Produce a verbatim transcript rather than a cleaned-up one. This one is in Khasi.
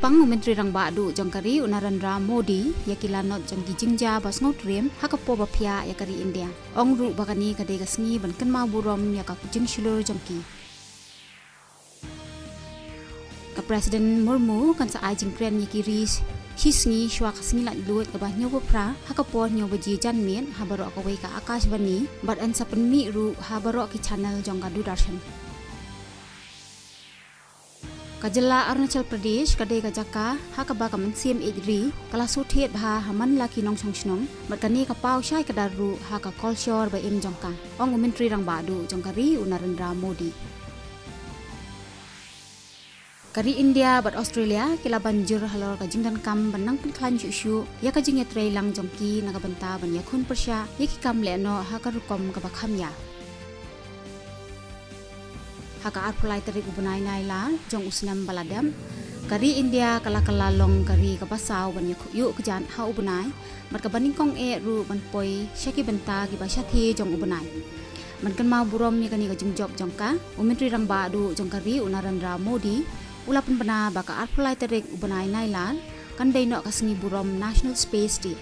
kyrpang u Myntri Rangbah Duh jong ka ri u Narendra Modi ïa ki lanot jong ki jingjia ba sngewtriem ha ka por ba phiah ïa ka ri India. Ong ruh ba kane ka dei ka sngi ban kynmaw burom ïa ka jingshlur jong ki. Ka President Murmu kan sa ai jingkren ïa ki ri shisngi shuwa ka sngi laitluid kaba hynñiewphew phra ha ka por hynñiew baje janmiet ha baroh kawei ka Akashvani bad yn sa pynmih ruh ha baroh ki channel jong ka Doordarshan. Ka jylla Arunachal Pradesh ka dei ka jaka ha kaba ka mynsiem ïeit ri ka la shu thied bha ha man la ki nongshong shnong bad kane ka paw shai kdar ruh ha ka kolshor ba im jong ka, ong u Myntri Rangbah Duh jong ka ri u Narendra Modi. Ka ri India bad Australia ki la ban jur halor ka jingdonkam ban nang pynkhlaiñ shuh shuh ïa ka jingïatreilang jong ki na ka bynta ban ïakhun pyrshah ïa ki kam lehnoh ha ka rukom kaba kham ïa. Ha ka arphew lai tarik u bnai Nailar jong u snem ba la dep, ka ri India ka la kylla long ka ri kaba saw ban ïakhuid ïuh kjat ha u bnai bad kaba nyngkong eh ruh ban poi sha ki bynta kiba shathie jong u bnai. Ban kynmaw burom ïa kane ka jingjop jong ka, u Myntri Rangbah Duh jong ka ri u Narendra Modi u la pynbna ba ka arphew lai tarik u bnai Nailar kan dei noh ka sngi burom National Space Day.